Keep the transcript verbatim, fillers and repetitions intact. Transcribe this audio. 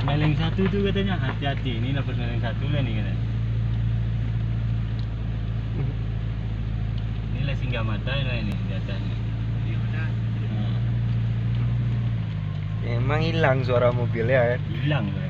Persneling satu tu katanya hati-hati. Inilah Persneling satu lah ni katanya. Inilah singgah mata lah ni di atas ni. Ha. Memang hilang suara mobil ya kan? Hilang suara.